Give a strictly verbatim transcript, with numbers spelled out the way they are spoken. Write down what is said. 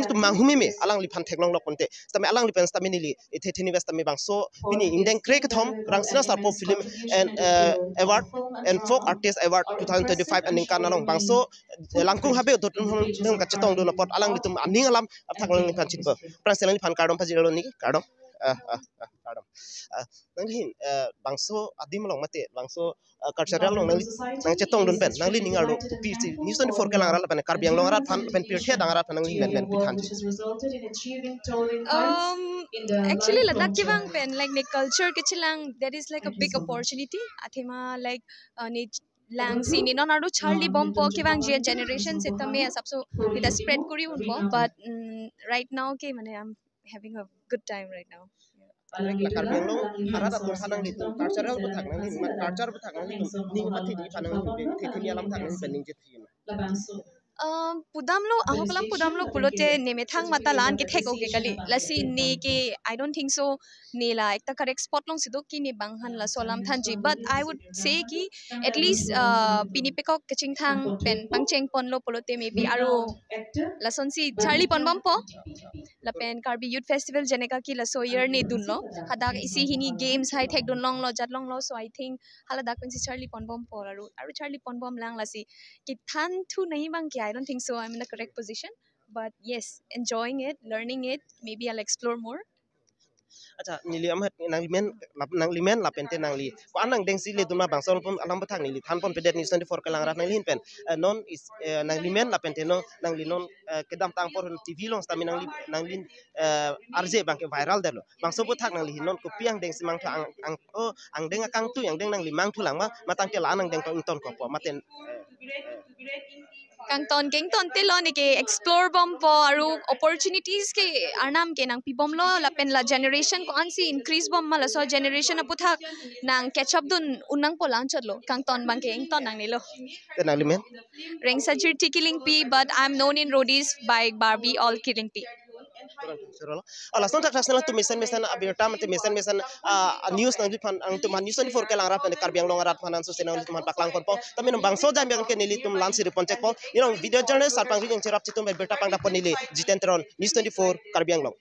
Tum manghumeme alangliphan theklonglok ponte. Sitame alanglipen sitame neli ethe theni ves tame bangso pini ingdeng krekethom Rangsina Sarpo Film and, eh, Award and Folk Artist Award two thousand twenty-five aningkan along bangso, eh, langkung habe udotum hong hong kachetongdun apot alanglitum aning alam aphuthak alangliphan chinpo. Prang selangliphan kardom pajirlo neli, kardom. Ah, ah, ah, kardom. Ah, nangli hin, eh, bangso adim along mate bangso, eh, cultural along nangli nangchetongdun pen nangli ning arlo kopisi News twenty-four kelang arat lapen Karbi Anglong arat aphan lapen pirthe adang arat aphan nangli menmen pithan. Um, actually, ladak kevang pen, like, ne culture kechelang, that is like a big opportunity. Athema, like, uh, ne langsi ne non arlo charlibompo, kevangji generation sitame asapso neta spread kori unpo. But, mm, right now ke mane I'm having a good time right now. Like la Karbi Anglong arat atum aphan nanglitum cultural aphuthak nangli, culture aphuthak nanglitum ning pathi di aphan nangli pen ethe theni alam thak nangli pen ningje thi. Um, pudamlo, ahok alam pudamlo pulote ne methang mata la-an kethek-o ke kali. Lasi ne ke, I don't think so, ne la ekta correct spot alongsi do ki ne bang aphan laso alam thanji. But I would say ki at least, uh, pini pekok kachingthang pen pangchengponlo pulote maybe arlo lasonsi charliponbompo. Lapen Karbi Youth Festival jeneka ki laso year ne dunlo. Hadak isi hini games hai thekdunlonglo, jatlonglo. So I think haladak pensi charliponbompo, arlo, arlo charliponbomlang. Lasi kethan thu nahi abang ke, I don't think so I'm in the correct position. But yes, enjoying it, learning it. Maybe I'll explore more. Accha, neli amat nanglimen lap-, nanglimen lapente nangli ko-an angdengsi ledun ma bangso alam aphuthak neli thanponpedet News twenty-four kelang arat nangli hin pen, eh, non is, eh, nanglimen lapente non nangli non, eh, kedamtang apor T V along sitame nangli, nangli, eh, arje abang ke viral detlo. Bangso aphuthak nangli hin non kopi angdengsi mangthu, ang, ang, oh, angdeng akangtui angdeng nangli mangthulang ma, matang ke la-an angdeng tong ingtonkokpo mate, eh, Kangton kengton telo, ne ke explore bompo, arlo opportunities ke arnam ke nangpibomlo, lapen la generation ko-ansi increase bom ma, laso generation aphuthak nang catch up dun un nangpo, la-anchotlo. Kangton abang ke ington nangnelo. Te nanglimen? Rengsajirthi Killingpi, but I'm known in roadies by Barbie All Killingpi. Sure lo. Oh, lason thakthak sena tum mesen mesen abirta mate mesen mesen, ah, news nangliphan, nangtum aphan News twenty-four kelang arat mate Karbi Anglong arat aphan anso sena nangliphan paklangponpo. Tame non bangso jam yang ke nelitum la-ansi riponchekpo. Neli non video journalist Sarpangri Ingti rap chitum abirta pangdapon neli Jiten Teron, News twenty-four Karbi Anglong.